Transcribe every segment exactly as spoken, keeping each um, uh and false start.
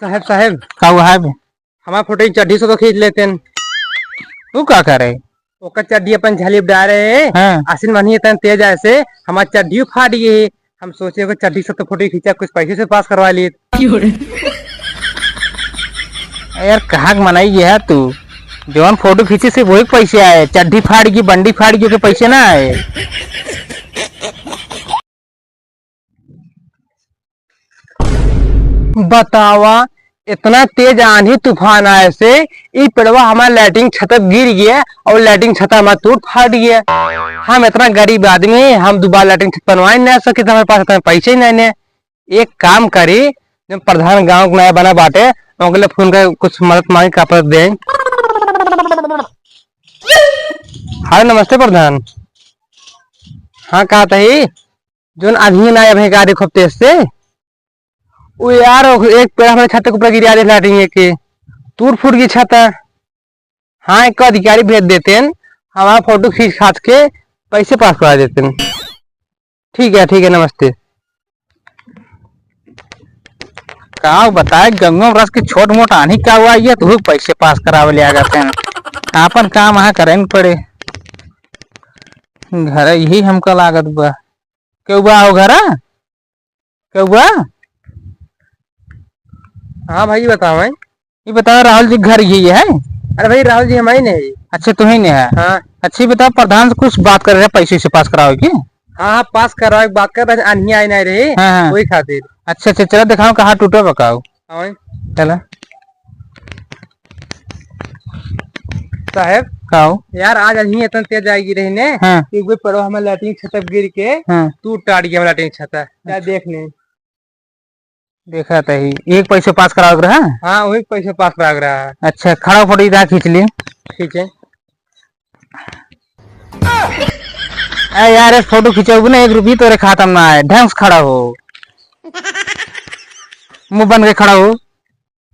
साहेब, साहेब। का हुआ है बे? हमार फोटो की चड्ढी से तो खींच लेतेन। तू का करे? ओकर चड्ढी अपन झली डारे। हाँ। आसिन मनही इतन तेज आए से हमार चड्ढी फाट गई। हम सोचे ओकर चड्ढी से तो फोटो खींचा, कुछ पैसे से पास करवा लिए। क्यों रे? यार, कहाँ के मनई ये है तू? जौन फोटो खींचे से वही पैसे आए, चड्ढी फाड़ गई, बंडी फाड़ गई, ओके पैसे ना आए। बतावा, इतना तेज आंधी तूफान आए से ई पेड़वा हमार लैट्रिन छत गिर गया और लैट्रिन छत हमार टूट फाट गया। हम इतना गरीब आदमी, हम दोबारा लैट्रिन छत बनवा ही नहीं सके, तो हमारे पास इतना पैसे ही नहीं है। एक काम करी, जब प्रधान गांव के नया बना बाटे, ओकरे फोन कर कुछ मदद मांगी, का पता दे। हेलो, नमस्ते प्रधान। हाँ, कहा तही, जोन आंधी ना आए भाई गाड़ी खूब तेज से, वो यार, एक पेड़ हमारे छत के ऊपर गिरा दे, लाइटिंग के टूट फूट गई छत। हाँ, एक अधिकारी भेज देतेन, हमारा फोटो खींच खाच के पैसे पास करा देतेन। ठीक है, ठीक है, नमस्ते। का बताए, गंगो रस की छोट मोट आनी का हुआ, ये तो पैसे पास करावे ले आ जाते हैं। आपन काम वहाँ करे न पड़े। घर यही हमका लागत बा। केहू बा हो घरा? केहू बा? हाँ भाई, बताओ भाई। ये बताओ, राहुल जी घर यही है? अरे भाई, राहुल जी हमारे नहीं। अच्छा, तुम्हें नहीं है? हाँ। अच्छी बताओ, प्रधान से कुछ बात कर रहे हैं, पैसे से पास कराओ की? हाँ, हाँ, पास कराओ की बात कर रहे हैं, आन्ही आई नहीं रही, हाँ, हाँ। वही खातिर। अच्छा, अच्छा, चला दिखाओ, कहाँ टूटो बताओ। हाँ भाई। चला। साहेब। का हो? यार, आज आन्ही इतना तेज आएगी रही ने, हाँ। कि वो पड़ो हमारे लैट्रिन छत गिर के, हाँ। टूट टाट गया हमारा लैट्रिन छत। क्या अच्छा। देख ले। देखा तही, एक पैसे पास करावे के रहा? हाँ, वही पैसे पास करावे के रहा। अच्छा, खड़ा फोटो इधर खींच ली। ठीक है। ए यार, एक फोटो खिंचाऊ ना, एक रुपये तोरे खाता में ना आए, ढंग से खड़ा हो, मुंह बन के खड़ा हो।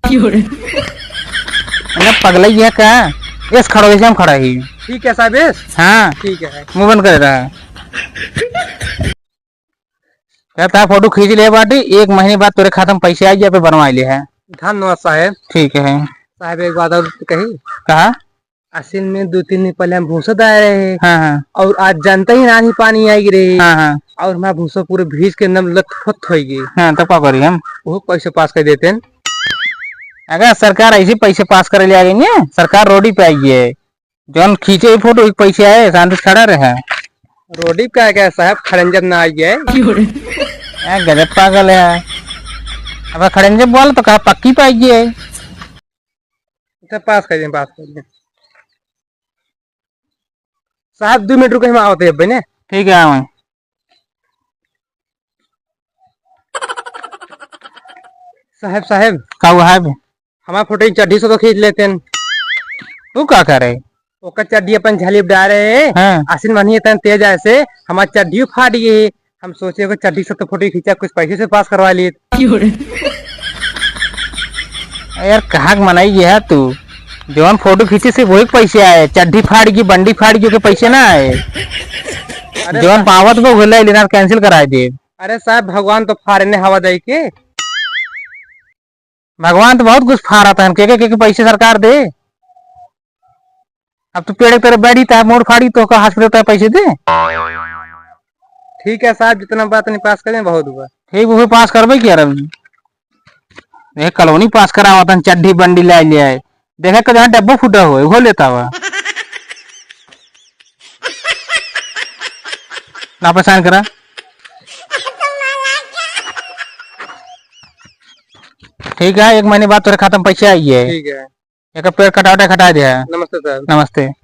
क्यों रे? अरे पगला ये का? ऐसे खड़ा हो, जैसे हम खड़ा ही। ठीक है साहब, ऐसे? हाँ। ठीक है। मुंह बन कर रहा। कहता फोटो खींच ले बाटी, एक महीने बाद तोरे खाता में पैसे आ गया, पे बनवा ले है। धन्यवाद साहेब। ठीक है। साहेब, एक बात और कही। कहा? आसिन में दो तीन दिन पहले हम भूसा डाले रहे। हाँ, हाँ। और आज जानता ही ना, आन्ही पानी आई रही। हाँ, हाँ। और हमारा भूसा पूरे भीज के एकदम लथपथ हो गई। हाँ, तब का करी हम? वो पैसे पास कर देते हैं। अगर सरकार ऐसे पैसे पास करे ले आ गई ना, सरकार रोडी पे आई है। जौन खींचे ही फोटो, एक पैसे आए, शांति से खड़ा रहे। रोडी पे आ गया साहब, खड़ंजब ना आई है। ए, गजब पागल है। अब खड़ंजब बोल तो कहा पक्की पाई है। अच्छा, पास कर दें, पास कर दें। साहब, दो मिनट रुके, हम आवत है अब, ने? ठीक है, आवे। साहब, साहब। का हुआ है बे? हमार फोटो की चड्ढी से तो खींच लेते हैं। तू का करे? ओकर चड्ढी अपन झली डाले। हाँ। आसिन मनही इतन तेज आए से हमार चड्ढी फाट गई। हम सोचे ओकर चड्ढी से तो फोटो खींचा, कुछ पैसे से पास करवा लिए। क्यों रे? यार, कहाँ के मनई ये है तू? जौन फोटो खींचे से वही पैसे आए, चड्ढी फाड़ गई, बंडी फाड़ गई, ओके पैसे ना आए। अरे जौन सा- पावत बा, उहे ले लेना, cancel कराए दे। अरे साहब, भगवान तो फाड़े ने हवा दे के। भगवान तो बहुत कुछ फाड़त है, के, के, के, के पैसे सरकार दे। अब तू पेड़ के तरे बैठी, तार मोड़ फाड़ी, तो का hospital तार पैसे दे? ठीक है साहब, जितना बात नहीं पास करें, बहुत हुआ। ठीक, वो पास करबे किया रवि। ये कॉलोनी पास करावत हन, चड्ढी बंडी ले ले आए। देखे को जहाँ डब्बो फूटा हुआ है, वो लेता हुआ। ना परेशान करा। ठीक है, एक महीने बाद तोरे खाता में पैसे आई है। ठीक है। एक पेड़ कटावटे कटा दिया है। नमस्ते सर। नमस्ते।